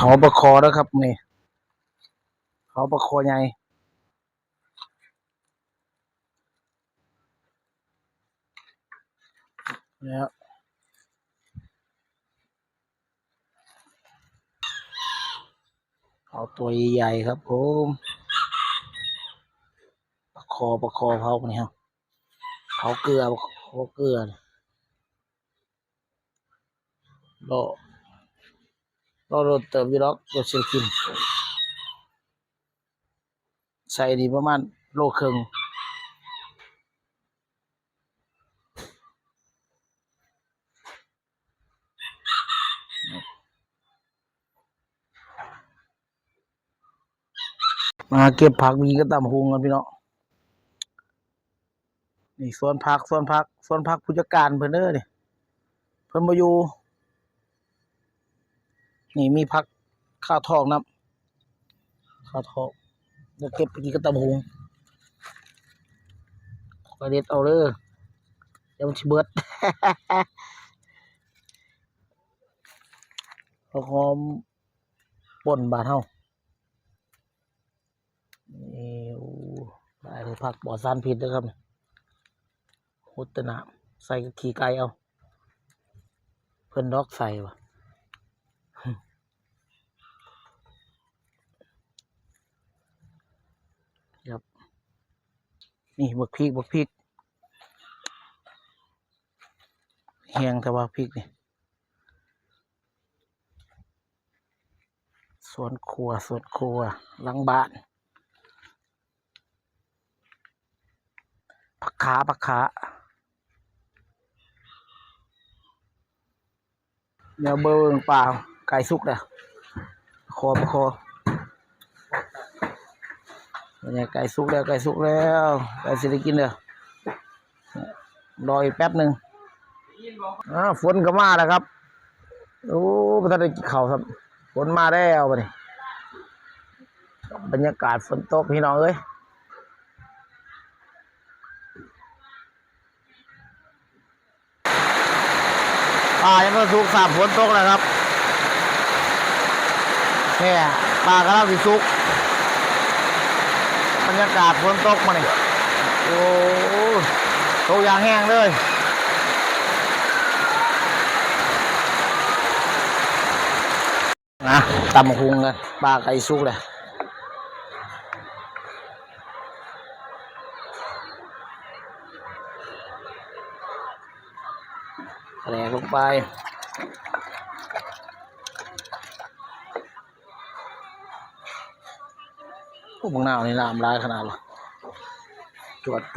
ເຜົາປາຄໍເດີຄັບນີ້ ເຜົາປາຄໍໃຫຍ່ ແລ້ວ ເຜົາຕົວໃຫຍ່ໆ ຄັບຜົມ ປາຄໍ ປາຄໍເຜົານີ້ ເຮົາເຜົາເກືອ ເຜົາເກືອ ລໍ ລໍດົນເຕີບຢູ່ດອກ ກວ່າຊິໄດ້ກິນ ໃສ່ນີ້ປະມານໂລເຄິ່ງ ມາເກັບຜັກ ມີກະຕຳຫຸງກັນພີ່ນ້ອງ ນີ້ສວນຜັກ ສວນຜັກ ສວນຜັກຜູ້ຈັດການເພິ່ນເດີນີ້ ເພິ່ນບໍ່ຢູ່ ນີ້ມີຜັກຄາວທອງນຳ ຄາວທອງ ດຽວເກັບໄປກິນກັບຕຳຫຸງ ຂ້ອຍເດັດເອົາເດີ ດຽວມັນຊິເບິດ ຜັກຫອມປົ່ນບ້ານເຮົາ. ນີ້ ໂອ້ ຫຼາຍເລີຍ ຜັກປອດສານພິດເດີຄັບ ຫົດແຕ່ນ້ຳ ໃສ່ຂີ້ໄກ່ເອົາ ເພິ່ນດອກໃສ່ວ່າ ຄັບ ນີ້ບັກພິກ ບັກພິກ ແຮງແຕ່ວ່າພິກນີ້ ສວນຄົວ ສວນຄົວ ຫຼັງບ້ານ ຜັກຂາ ຜັກຂາ ແນວເບິ່ງປາ ໃກ້ສຸກແລ້ວ ຂໍ ຂໍ ນີ້ໃກ້ສຸກແລ້ວ ໃກ້ສຸກແລ້ວ ໃກ້ຊິໄດ້ກິນແລ້ວ ລໍອີກແປັບໜຶ່ງ ອ້າ ຝົນກໍມາແລ້ວຄັບ ໂອ້ ບໍ່ທັນໄດ້ກິນເຂົ້າຊ້ຳ ຝົນມາແລ້ວບັດນີ້ ບັນຍາກາດຝົນຕົກພີ່ນ້ອງເອີຍ ປາຍັງບໍ່ສຸກຊ້ຳ ຝົນຕົກແລ້ວຄັບ ແນ່ ປາກຳລັງຊິສຸກ ບັນຍາກາດຝົນຕົກມື້ນີ້ ໂອ້ ຕົກຢ່າງແຮງເລີຍ ນະ ຕຳບັກຫຸ່ງກັນ ປາໃກ້ສຸກແລ້ວ ປາແດກລົງໄປ ໂອ້ ບັກນາວນີ້ນ້ຳຫຼາຍຂະໜາດລະ ຈວດໆ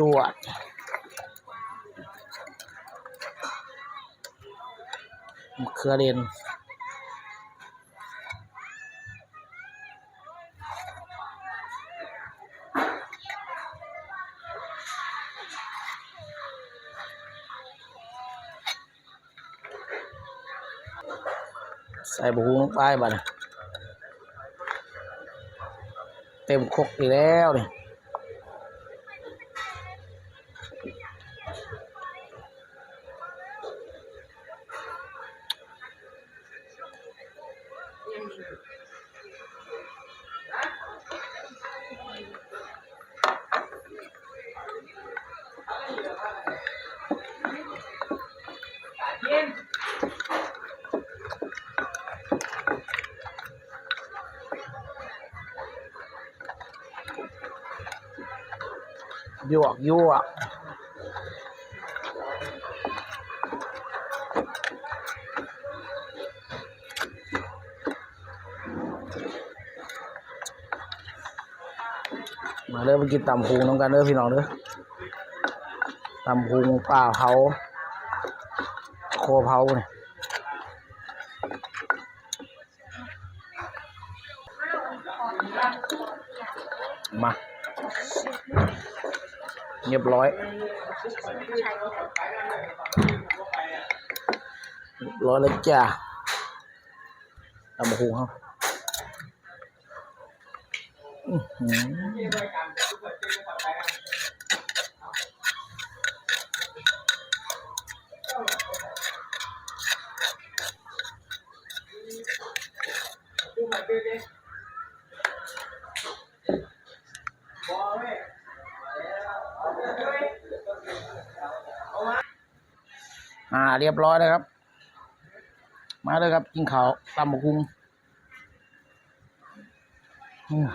ມະເຂືອເດັ່ນ ໃສ່ບັກຫຸ່ງລົງໄປບາດນີ້ ເຕັມຄົກອີກແລ້ວນີ້. ຢວກໆ ມາເດີ ມາກິນຕຳຫຸ່ງນຳກັນເດີພີ່ນ້ອງເດີ ຕຳຫຸ່ງປາເຜົາ ຄໍເຜົານີ້. ມາ ຮຽບຮ້ອຍ ຮຽບຮ້ອຍແລ້ວຈ້າ ຕຳບັກຫຸ່ງເຮົາ. ອືຫື ມ ອ່າ ຮຽບຮ້ອຍແລ້ວຄັບ ມາເດີຄັບ ກິນເຂົ້າ ຕຳບັກຫຸ່ງ ອືມ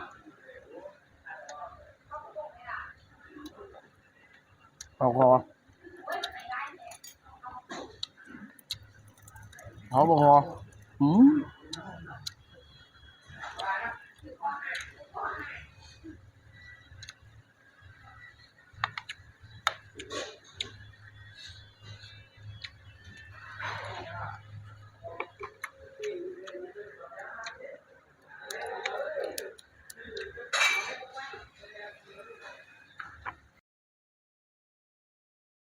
ເຂົ້າຄໍ ເຂົ້າບໍ່ພໍ ອືມ.